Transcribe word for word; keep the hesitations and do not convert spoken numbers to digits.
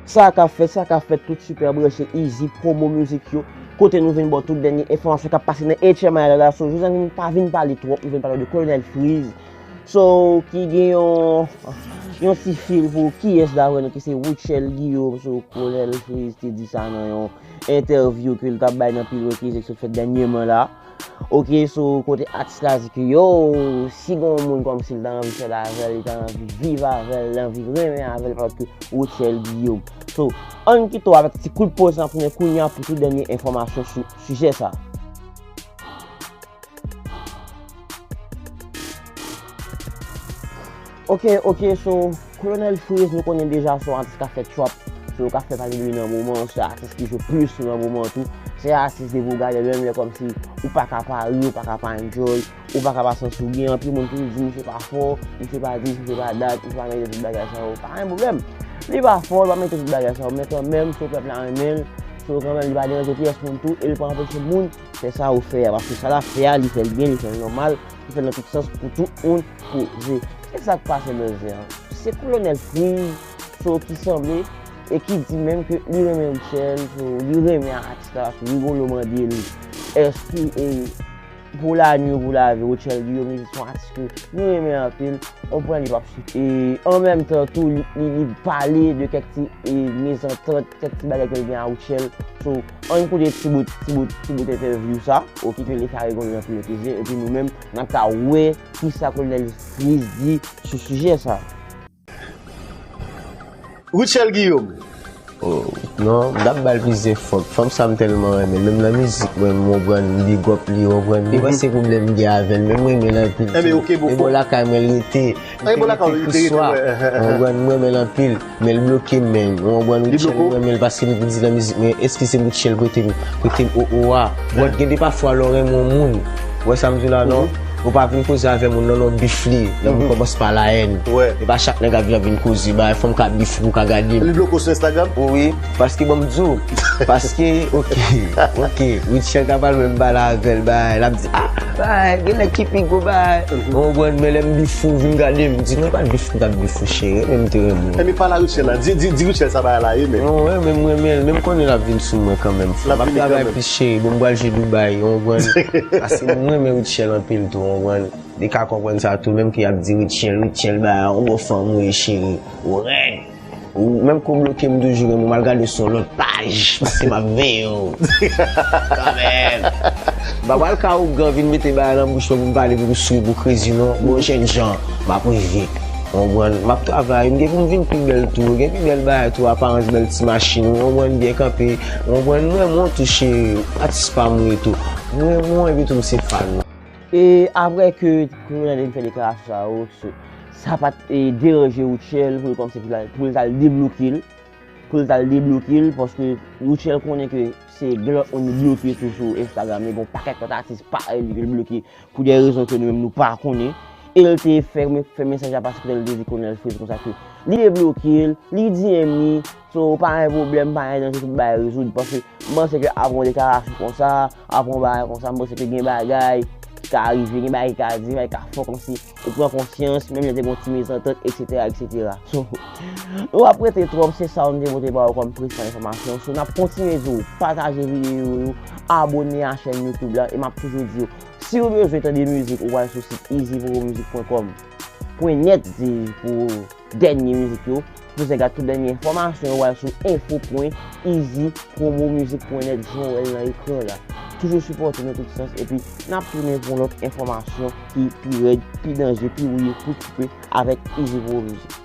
Sa k ap fèt, sa k ap fèt, tout sipè branche Easy Promo Music yo. Kote nou vin ba w tout dènye enfòmasyon k ap pase nan H M I la, so, jodi a nou pa vin pale twòp, nou vin pale de Colonel Freeze. So, ki gen yon, yon ti fil pou kiyès daprè nou ki se Rutshelle Guillaume. So, Colonel Freeze te di sa nan yon entèvyou ke l t ap bay nan Pil Rekize ki sot fèt dènyèman la. Ok, so, kote atis la di ke yo, si gen yon moun kòmsi l ta anvi fè l avè l, li ta anvi viv avè l, li anvi renmen avè l, paske Rutshelle Guillaume. So, ann kite w avèk ti kout poz la pou nou kounye a pou tout dènye enfòmasyon sou sijè sa. Ok, ok, so, Colonel Freeze, nou konnen deja se yon atis k ap fè trap, so, yo ka fè pale de li nan moman, se atis ki jwe plis nan moman tou, se atis depi w gade l menm lè kòmsi ou pa ka pa ri, ou pa ka pa enjoy, ou pa ka pa santi w byen, anpil moun toujou di misye pa fò, misye pa dis, misye pa dat, misye pa merite tout bagay sa yo, pa gen pwoblèm. Li pa fò, li pa merite tout bagay sa yo, men kanmenm, so pèp la renmen l, so kanmenm li pa deranje pyès moun tou, e li pa anpeche moun fè sa yo fè a, paske sa l ap fè a, li fè l byen, li fè l nòmal, li fè l nan tout sans pou tout moun poze. Se sa k pase, brother. Se Colonel Freeze, so, ki sanble e ki di menm ke li renmen Rutshelle, so, li renmen atis la, so, Rigolo mande li, èske, e, pou lanwi ou pou lavi, Rutshelle Guillaume, li di se yon atis ke li renmen anpil, ou konprann, li p ap site. E an menm tan tou, li, li, li pale de kèk ti, e, mezantant, kèk ti bagay ke l gen a Rutshelle. So, ann koute ti bout, ti bout, ti bout entèvyou sa, ok, ke Leka Rigolo nan Pil Rekize, epi nou menm, n ap ka wè kisa Colonel Freeze di sou sijè sa. Rutshelle Guillaume. Oh, non, m t ap ba l plizyè fòk. Fanm sa m tèlman renmen l. Menm nan mizik mwen, m konprann, m big up li, w konprann. Li pa se pwoblèm m gen avè l, men m renmen l anpil. Enben, ok, e bò lakay mwen l rete. Li te rete Kriswa. W konprann, m renmen l anpil. Men l bloke m, men. W konprann, Rutshelle, m renmen l paske m di nan mizik mwen, eskize m, Rutshelle, prete m, prete m o o a. But gen de pafwa lè w renmen yon moun, w wè sa m di w la, non? Ou pa vin koze avè moun nan, non, bif li. Nan moun kòmanse pa la haine. E pa chak nèg ap vin, ap vin koze, bagay, fò m ka bif ou, ou ka gade m. Li bloke w sou Instagram? Wi, paske bon, m di w, paske, ok, ok, Rutshelle ta pral wè m pale avè l, bagay, l ap di, ah, bagay, gen nèg ki pi gwo, bagay. Ou konprann, men lè m bif ou, vin gade m, di, non, e pa bif m t ap bif ou, cheri, men m te renmen w. Enben, pale a Rutshelle la, di, di, di Rutshelle sa bagay la ye, men. Non, wi, men m renmen l, men m konnen l ap vin sou mwen kanmenm. M ap travay plis, cheri, bon, m pral jwe Dubai, ou konprann? Paske m renmen Rutshelle anpil tou, ou konprann? Li ka konprann sa tou, menm ke y ap di Rutshelle, Rutshelle, ba, yon bon fanm ou ye, cheri. Ou rèd. Ou menm ke w bloke m toujou, men m al gade sou yon lòt paj, paske m ap veye w. Kanmenm. M pa pral ka ougan vin mete bagay nan bouch mwen pou m pale, pou m souri, pou krezi, non. Bon, jènjan, m ap rive. Ou konprann? M ap travay, m gen pou m vin pi bèl tou. Gen pi bèl bagay tou, aparans bèl ti machin. Ou konprann? Byen kanpe. Ou konprann? M renmen w tou, cheri. Atis pa m ou ye tou. M renmen w epi tou m se fan ou. E apre ke Criminel te fè deklarasyon sa yo, so, sa pa t, e, deranje Rutshelle pou l kòmsi pou l al, pou l t al debloke l, pou l t al debloke l, paske Rutshelle konnen ke se gen lòt moun li bloke tou sou Instagram, li gen yon pakèt lòt atis parèy li ke l bloke pou de rezon ke nou menm nou pa konnen. E l te fè, fè mesaj la pase kote l te di Colonel Freeze konsa ke li debloke l, li D M li, so, pa gen pwoblèm, pa gen danje, tout bagay rezoud. Paske m panse ke apre yon deklarasyon konsa, apre yon bagay konsa, m panse ke gen bagay ki ka rive, gen bagay ki ka di, bagay ki ka fè w kòmsi ou pran konsyans, menm jan te gen yon ti mezantant, etsetera, etsetera. So, nou p ap rete twòp, se sa nou te pote ba w kòm prensipal enfòmasyon. So, n ap kontinye di w, pataje videyo yo, abòne a chèn YouTube la, e m ap toujou di w, si w bezwen tande mizik, ou pral sou sit easy promo music point com, point net, di, pou dènye mizik yo. Pou zè gad tout dènye enfòmasyon yo, w al sou info point easy promo music point net, jan w wè l nan ekran la. Toujou sipòte nou tout sans, epi n ap tounen pou yon lòt enfòmasyon ki pi rèd, pi danje, pi wouye, pi koupe avèk Easy Promo Music.